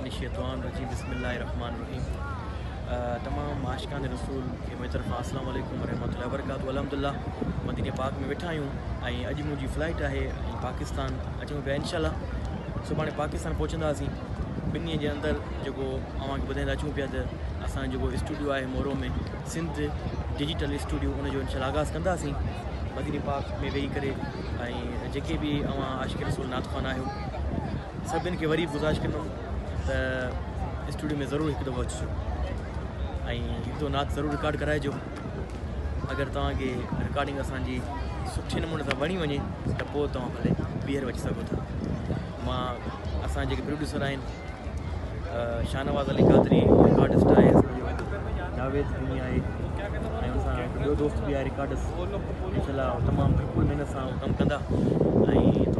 من الشيطان الرجيم بسم الله الرحمن الرحيم تمام عاشقان رسول کي منهنجي طرفان السلام عليڪم ورحمة الله وبرڪاته الحمدلله مديني پاڪ ۾ ويٺا آهيون ۽ اڄ منهنجي فلائيٽ آهي ۽ پاڪستان اچون پيا انشاء الله سڀاڻي پاڪستان پهچنداسين ٻن ڏينهن جي اندر جيڪو اوهان کي ٻڌائيندا اچون پيا ته اسان جيڪو اسٽوڊيو آهي مورو ۾ سنڌ ڊجيٽل اسٽوڊيو ان جو انشاء الله آغاز ڪنداسين مديني پاڪ ۾ ويهي ڪري ۽ جيڪي به اوهان عاشق رسول نعت خوان آهيو سڀن کي وري گذارش ڪندم ته اسٽوڊيو ۾ ضرور هڪ دفعو اچجو ۽ هڪ دفعو نعت ضرور رڪارڊ ڪرائجو اگر توهان کي رڪارڊنگ اسان جي سٺي نموني سان وڻي وڃي ته پوء توهان ڀلي ٻيهر اچي سگهو ٿا. مان اسان جيڪي پروڊيوسر آهن شاهنواز علي قادري رڪارڊسٽ آهي اسان جو جاويد جوني آهي ۽ ان سان هڪ ٻيو دوست به آهي رڪارڊسٽ انشاء الله تمام ڀرپور محنت سان ڪم ڪندا ۽